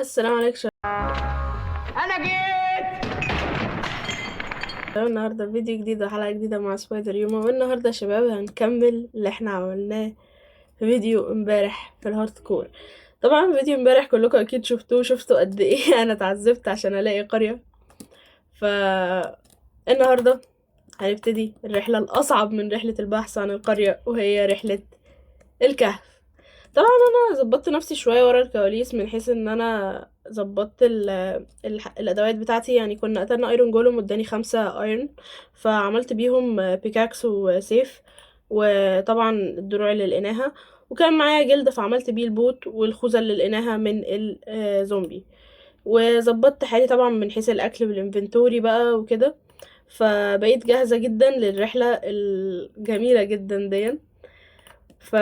السلام عليكم شباب. انا جيت. النهارده فيديو جديد وحلقه جديدة مع سبايدر يوما. والنهارده يا شباب هنكمل اللي احنا عملناه في فيديو امبارح في ال hardcore. طبعا فيديو امبارح كلكم اكيد شفتوه، شفتوا قد ايه انا اتعذبت عشان الاقي قرية. ف النهارده هنبتدي الرحلة الاصعب من رحله البحث عن القرية، وهي رحله الكهف. طبعا انا ظبطت نفسي شوية ورا الكواليس، من حيث ان انا ظبطت الادوات بتاعتي. كنا قتلنا iron golem واداني 5 iron، فعملت بيهم pickaxe وسيف، وطبعا الدروع اللي لقيناها، وكان معايا جلد فعملت بيه ال boot والخوذه اللي لقيناها من الزومبي. وظبطت حالي طبعا من حيث الاكل وال inventory بقى وكده، فبقيت جاهزة جدا للرحلة الجميلة جدا دي. ف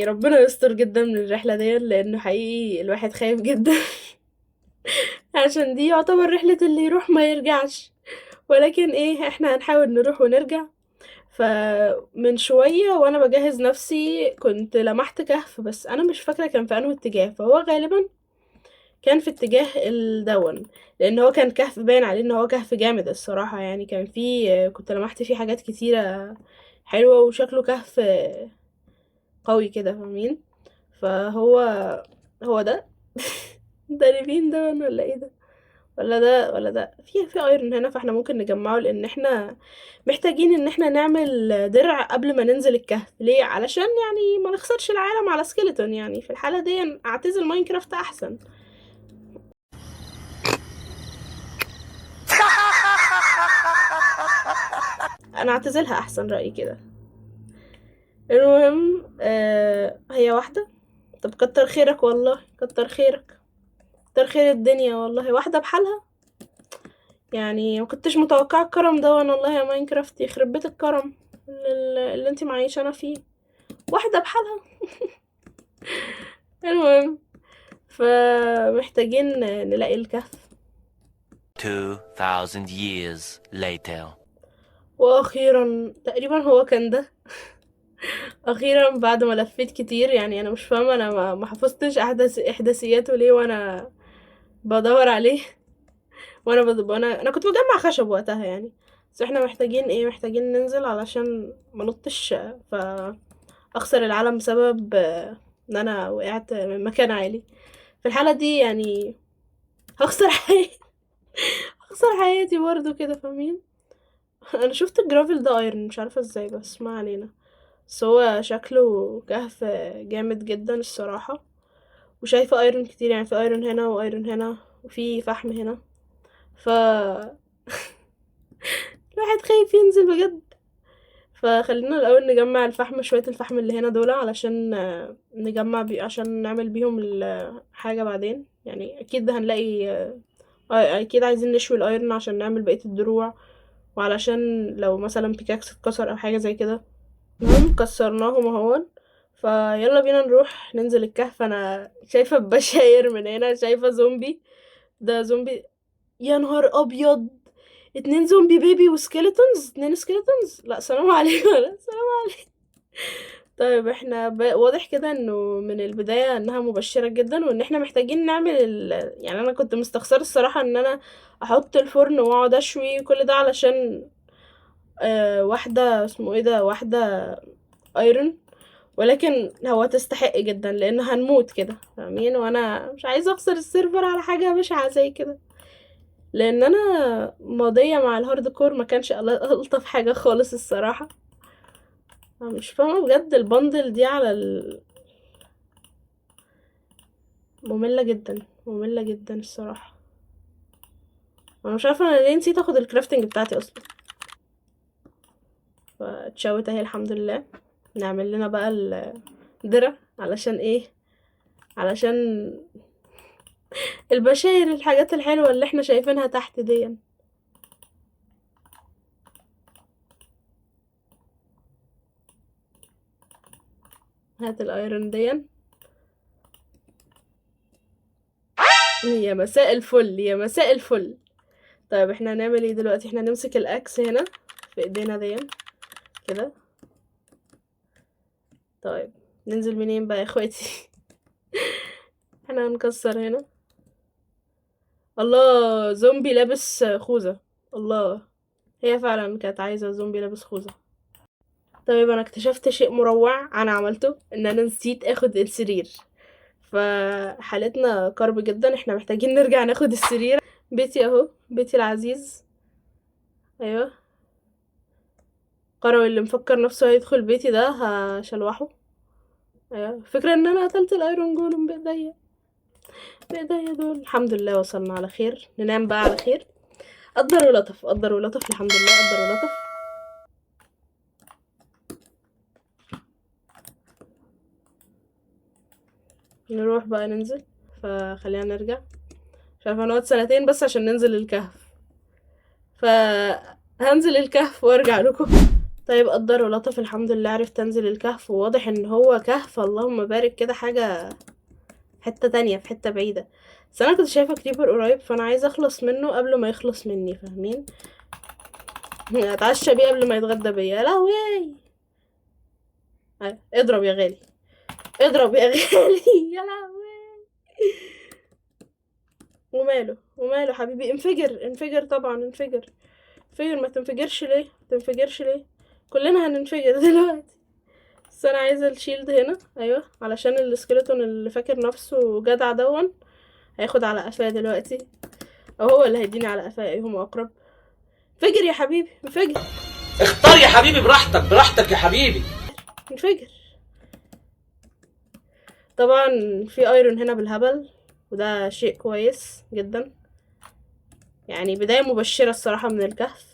ربنا يستر جدا من الرحلة دي، لانه حقيقي الواحد خايف جدا عشان دي يعتبر رحلة اللي يروح ما يرجعش، ولكن احنا هنحاول نروح ونرجع. فمن شوية وانا بجهز نفسي كنت لمحت كهف، بس انا مش فاكرة كان في انه اتجاه، فهو غالبا كان في اتجاه الدون، لان هو كان كهف باين عليه ان هو كهف جامد الصراحة. كنت لمحت فيه حاجات كتيرة حلوة، وشكله كهف قوي كده، فاهمين؟ فهو هو ده ده ريفين ده ولا ايه ده ولا ده ولا ده؟ في ايرون هنا، فاحنا ممكن نجمعه، لان احنا محتاجين ان احنا نعمل درع قبل ما ننزل الكهف. ليه؟ علشان ما نخسرش العالم على skeleton. في الحالة دي اعتزل ماينكرافت احسن. انا اعتزلها احسن رأيي كده. المهم، هي واحدة. طب كتر خيرك والله، كتر خيرك، كتر خير الدنيا والله، واحدة بحالها. ما كنتش متوقعة الكرم ده وانا والله يا ماينكرافت، يخرب بيت الكرم اللي انتي معيشانا فيه، واحدة بحالها. المهم، فمحتاجين نلاقي الكهف. 2000 years later. واخيرا تقريبا هو كان ده. اخيرا بعد ما لفيت كتير، انا مش فاهمه انا ما حفظتش احداثياته ليه وانا بدور عليه، وانا كنت بجمع خشب وقتها. بس احنا محتاجين ايه؟ محتاجين ننزل علشان ما نطش فاخسر العالم بسبب ان انا وقعت من مكان عالي. في الحالة دي هخسر حياتي، هخسر حياتي برضو كده، فاهمين؟ انا شفت ال gravel ده iron، مش عارفه ازاي، بس ما علينا. بس هو شكله كهف جامد جدا الصراحة، وشايفه iron كتير، في iron هنا و iron هنا وفي فحم هنا، ف الواحد خايف ينزل بجد. فخلينا الاول نجمع الفحم، شوية الفحم اللي هنا دول، علشان نجمع بي، عشان نعمل بيهم الحاجة بعدين. اكيد هنلاقي، اكيد عايزين نشوي ال iron عشان نعمل بقية الدروع، وعلشان لو مثلا pickaxe اتكسر او حاجة زي كده. المهم كسرناهم اهون، فيلا بينا نروح ننزل الكهف. انا شايفه بشاير من هنا، شايفه زومبي، ده زومبي، يا نهار ابيض، 2 zombie baby و skeletons، 2 skeletons، لا سلام عليكم، لا سلام عليكم. طيب احنا واضح كده انه من البداية انها مبشرة جدا، وان احنا محتاجين نعمل انا كنت مستخسرة الصراحة ان انا احط الفرن واقعد اشوي كل ده علشان، واحدة اسمه ايه ده، واحدة ايرون، ولكن هو تستحق جدا لان هنموت كده، فاهمين؟ وانا مش عايزة اخسر ال server على حاجة بشعة زي كده، لان انا ماضية مع ال hardcore ما كانش الطف حاجة خالص الصراحة. انا مش فاهمة بجد ال bundle دي على مملة جدا، مملة جدا الصراحة. انا مش عارفة انا ليه نسيت اخد ال crafting بتاعتي اصلا. فاتشوت اهي الحمد لله. نعمل لنا بقى الدرع علشان ايه؟ علشان البشاير، الحاجات الحلوة اللي احنا شايفينها تحت دي. هات ال iron دي. يا مساء الفل، يا مساء الفل. طيب احنا هنعمل ايه دلوقتي؟ احنا نمسك ال axe هنا في ايدينا دي كده. طيب ننزل منين بقى يا اخواتي؟ احنا هنكسر هنا. الله، زومبي لابس خوذة. الله، هي فعلا كانت عايزة زومبي لابس خوذة. طيب انا اكتشفت شيء مروع انا عملته، ان انا نسيت اخد السرير، فحالتنا كرب جدا. احنا محتاجين نرجع ناخد السرير. بيتي اهو، بيتي العزيز. ايوه، قروي اللي مفكر نفسه هيدخل بيتي ده هشلوحه. ايوه، فكرة ان انا قتلت ال iron golem بايديا، بايديا دول. الحمد لله وصلنا على خير، ننام بقى على خير. قدر ولطف، قدر ولطف، الحمد لله قدر ولطف. نروح بقى ننزل، فخلينا نرجع. مش عارفه نقعد سنتين بس عشان ننزل الكهف، فهنزل الكهف وارجع لكم. طيب قدر ولطف، الحمد لله عرفت انزل الكهف، وواضح ان هو كهف اللهم بارك كده، حاجه حته تانية في حته بعيده. بس انا كنت شايفه creeper قريب، فانا عايزه اخلص منه قبل ما يخلص مني، فاهمين؟ اتعشى بيه قبل ما يتغدى بيا. يا لهوي، اضرب يا غالي، اضرب يا غالي. يا لهوي، وماله وماله حبيبي، انفجر انفجر، طبعا انفجر انفجر. ما تنفجرش ليه؟ ما تنفجرش ليه؟ كلنا هننفجر دلوقتي. بس انا عايزه ال shield هنا، ايوه، علشان ال skeleton اللي فاكر نفسه جدع دون هياخد على قفاه دلوقتي، او هو اللي هيديني على قفاه، ايهما اقرب. انفجر يا حبيبي، انفجر. اختار يا حبيبي براحتك، براحتك يا حبيبي، انفجر. طبعا في iron هنا بالهبل، وده شيء كويس جدا، يعني بداية مبشرة الصراحة من الكهف.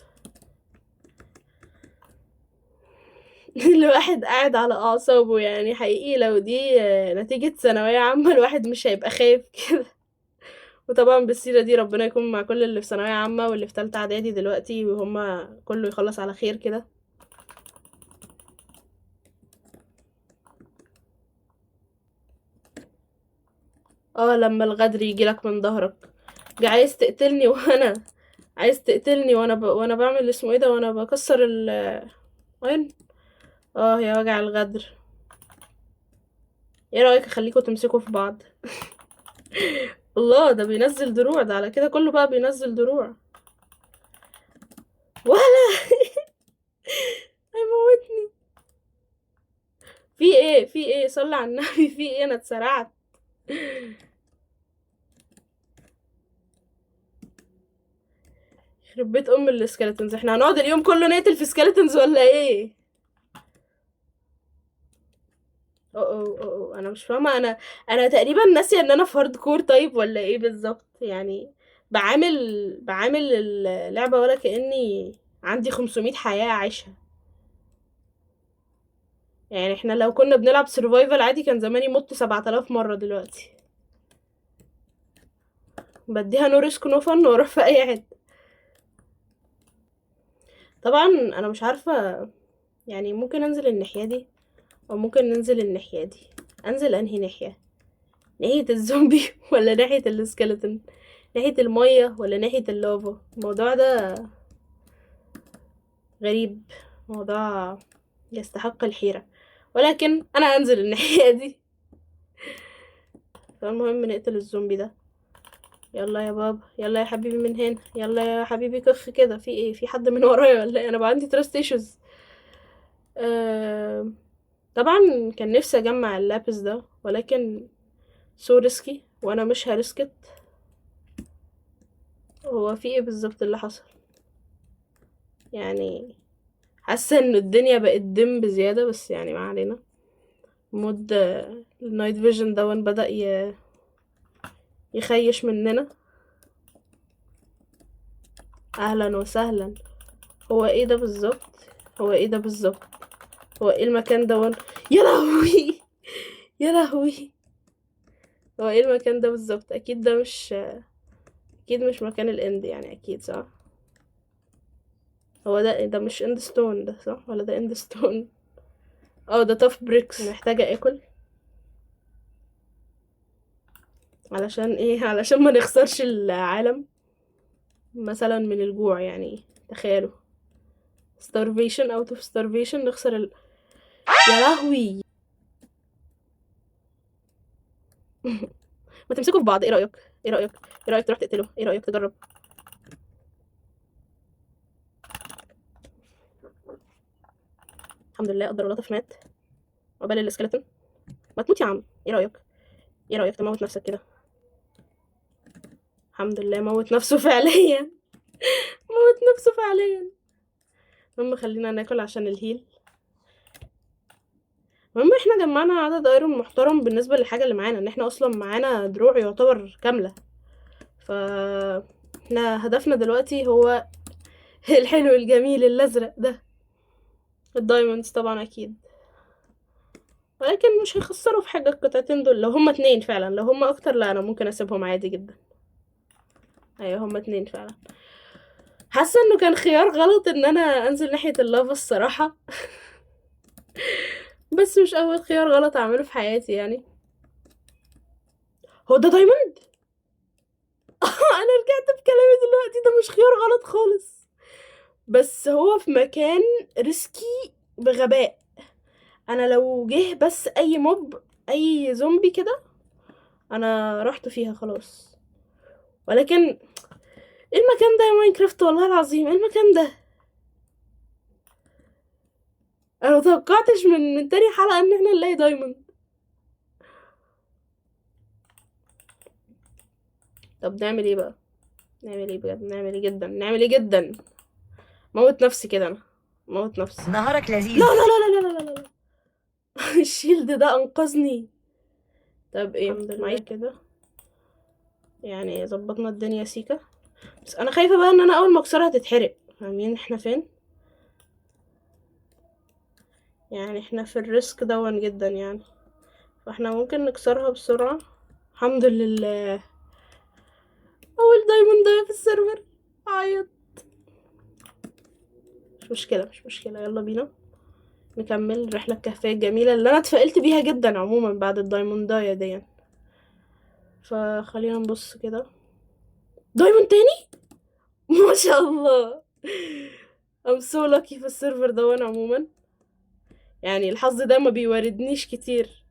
الواحد قاعد على أعصابه يعني، حقيقي لو دي نتيجة ثانوية عامة الواحد مش هيبقى خايف كده. وطبعا بالسيرة دي ربنا يكون مع كل اللي في ثانوية عامة واللي في تالتة إعدادي دلوقتي، وهما كله يخلص على خير كده. لما الغدر يجيلك من ظهرك، عايز تقتلني وانا عايز تقتلني وانا بعمل اسمه ايه ده، وانا بكسر ال وين. يا وجع الغدر. ايه رأيك اخليكوا تمسكوا في بعض؟ الله، ده بينزل دروع، ده على كده كله بقى بينزل دروع. ولا هيموتني. في ايه؟ في ايه؟ صلي على النبي. في ايه؟ انا اتسرعت. يخرب بيت ام ال skeletons، احنا هنقعد اليوم كله نقتل في skeletons ولا ايه؟ أو انا مش فاهمه، انا تقريبا ناسيه ان انا في hardcore طيب ولا ايه بالظبط؟ يعني بعامل اللعبه ولا كاني عندي 500 حياه اعيشها. يعني احنا لو كنا بنلعب survival عادي كان زماني مت 7000 مره دلوقتي. بديها no risk no fun واروح في اي حته. طبعا انا مش عارفه، يعني ممكن انزل الناحيه دي او ممكن ننزل الناحيه دي. انزل انهي ناحيه؟ ناحيه الزومبي ولا ناحيه ال skeleton؟ ناحيه الميه ولا ناحيه اللافا؟ الموضوع ده غريب، موضوع يستحق الحيره، ولكن انا هنزل الناحيه دي. فالمهم نقتل الزومبي ده. يلا يا بابا، يلا يا حبيبي من هنا، يلا يا حبيبي كخ كده. في ايه؟ في حد من ورايا ولا ايه؟ انا بقى عندي trust issues. طبعا كان نفسي اجمع ال lapis ده، ولكن so risky وانا مش ه risk it. هو في ايه بالظبط اللي حصل؟ يعني حاسه ان الدنيا بقت dim بزياده، بس يعني ما علينا. mod ال night vision دون بدأ يخيش مننا. اهلا وسهلا. هو ايه ده بالظبط؟ هو ايه ده بالظبط؟ هو ايه المكان ده؟ يا لهوي يا لهوي، هو ايه المكان ده بالظبط؟ اكيد ده مش، اكيد مش مكان ال end يعني، اكيد صح؟ هو ده مش end stone ده صح؟ ولا ده end stone؟ ده tuff bricks. محتاجة اكل علشان ايه؟ علشان ما نخسرش العالم مثلا من الجوع يعني. تخيلوا starvation، out of starvation نخسر يا لهوي. ما تمسكوا في بعض. ايه رايك؟ ايه رايك؟ ايه رايك تروح تقتله؟ ايه رايك تجرب؟ الحمد لله قدر ولطف، مات. عقبال ال skeleton. ما تموت يا عم. ايه رايك؟ ايه رايك تموت نفسك كده؟ الحمد لله موت نفسه فعليا. موت نفسه فعليا. المهم خلينا ناكل عشان ال heal. المهم احنا جمعنا عدد iron محترم بالنسبة للحاجة اللي معانا، ان احنا اصلا معانا دروع يعتبر كاملة. ف احنا هدفنا دلوقتي هو الحلو الجميل الازرق ده، ال diamonds طبعا اكيد، ولكن مش هيخسروا في حاجة القطعتين دول لو هما 2 فعلا. لو هما اكتر لا انا ممكن اسيبهم عادي جدا. ايوه هما 2 فعلا. حاسه انه كان خيار غلط ان انا انزل ناحية اللافا الصراحة. بس مش اول خيار غلط اعمله في حياتي يعني. هو ده diamond؟ انا رجعت بكلامي دلوقتي، ده مش خيار غلط خالص، بس هو في مكان risky بغباء. انا لو جه بس اي mob، اي زومبي كده، انا رحت فيها خلاص. ولكن ايه المكان ده يا ماينكرافت؟ والله العظيم ايه المكان ده؟ انا متوقعتش من تاني حلقة ان احنا نلاقي diamond. طب نعمل ايه بقى؟ نعمل ايه بجد؟ نعمل ايه جدا؟ نعمل ايه جدا؟ موت نفسي كده، انا موت نفسي. نهارك لذيذ. لا لا لا لا لا لا لا لا. ال shield ده انقذني. طب ايه الحمد لله معايا كده يعني، ظبطنا الدنيا سيكا. بس انا خايفة بقى ان انا اول ما اكسرها تتحرق. فاهمين احنا فين؟ يعني احنا في ال risk دون جدا يعني، فاحنا ممكن نكسرها بسرعة. الحمد لله اول diamond ده في ال server. عيط. مش مشكلة مش مشكلة، يلا بينا نكمل الرحلة الكهفية الجميلة اللي انا اتفائلت بيها جدا عموما بعد ال diamond اية دي. فخلينا نبص كده. diamond تاني؟ ما شاء الله. I'm so lucky في ال server ده عموما، يعني الحظ ده ما بيواردنيش كتير،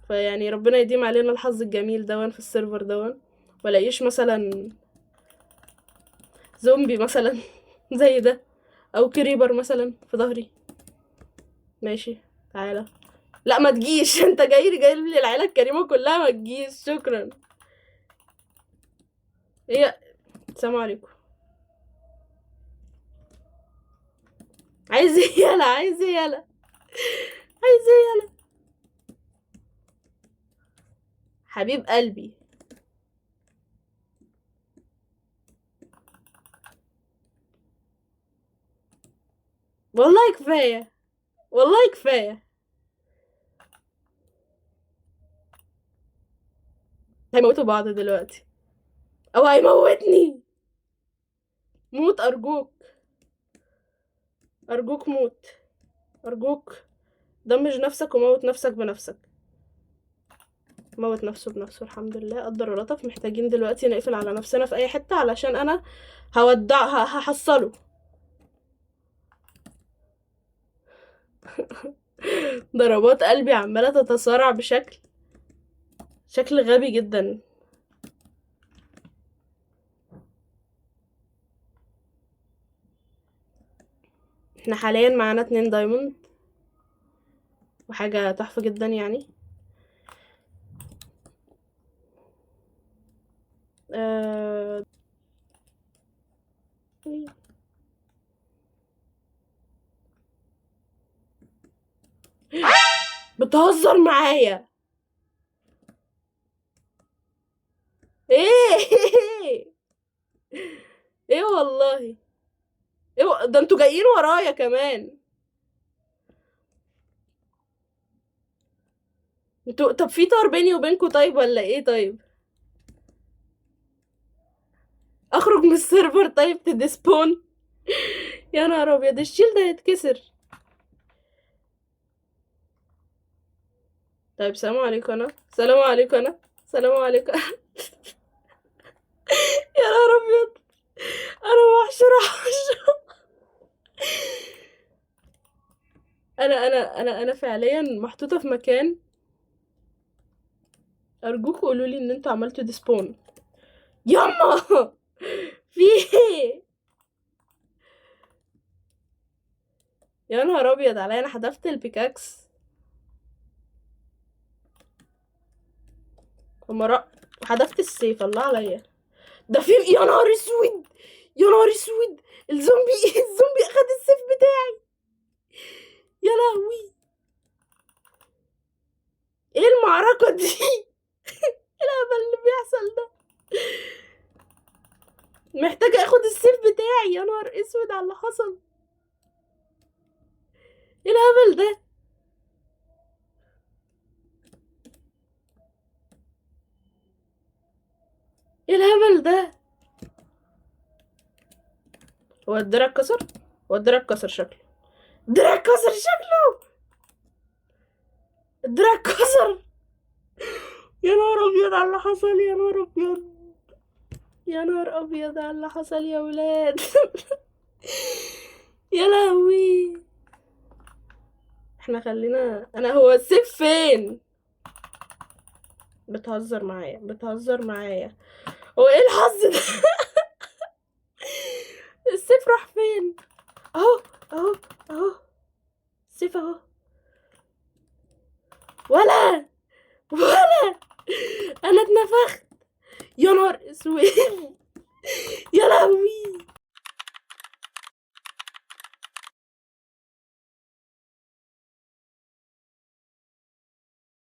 فيعني ربنا يديم علينا الحظ الجميل دون في ال server دون، ولاقيش مثلا زومبي مثلا زي ده، او creeper مثلا في ظهري. ماشي تعالى. لا ما تجيش. انت جاي لي العيلة الكريمة كلها، ما تجيش شكرا. ايه السلام عليكم. عايز ايه يالا؟ عايز ايه يالا؟ عايز ايه يالا حبيب قلبي؟ والله كفاية، والله كفاية. هيموتوا بعض دلوقتي او هيموتني. موت ارجوك، ارجوك موت، ارجوك دمج نفسك وموت نفسك بنفسك. موت نفسه بنفسه الحمد لله، قدر ولطف. محتاجين دلوقتي نقفل على نفسنا في اي حتة علشان انا هودع، هحصله. ضربات قلبي عمالة تتسارع بشكل شكل غبي جدا. احنا حاليا معانا 2 diamond وحاجة تحفة جدا يعني. بتهزر معايا ايه؟ ايه والله ايه ده، انتوا جايين ورايا كمان انتوا. طب في طار بيني وبينكوا طيب ولا ايه؟ طيب اخرج من ال server طيب ت despawn. يا نهار ابيض ال shield ده هيتكسر. طيب سلام عليكم انا، سلام عليكم انا، سلام عليكم. يا نهار ابيض انا محشورة حشرة. انا انا انا انا فعليا محطوطة في مكان. ارجوكوا قولوا لي ان انتوا عملتوا despawn. ياما في ايه؟ يا نهار ابيض عليا، انا حذفت ال pickaxe. حذفت السيف، الله عليا. ده في، يا نهار اسود، يا نهار اسود، الزومبي الزومبي اخد السيف بتاعي. يا لهوي، ايه المعركة دي؟ ايه الهبل اللي بيحصل ده؟ محتاجة اخد السيف بتاعي. يا نهار اسود على اللي حصل، ايه الهبل ده؟ ايه الهبل ده؟ هو الدرع اتكسر؟ هو الدرع اتكسر شكله، الدرع اتكسر شكله، الدرع اتكسر. يا نهار ابيض على اللي حصل، يا نهار ابيض، يا نهار ابيض على اللي حصل يا ولاد. يا لهوي. احنا خلينا، انا هو السيف فين؟ بتهزر معايا، بتهزر معايا. هو ايه الحظ ده؟ السيف راح فين؟ اهو اهو اهو السيف اهو. ولا ولا انا اتنفخت. يا نهار اسود. يا لهوي.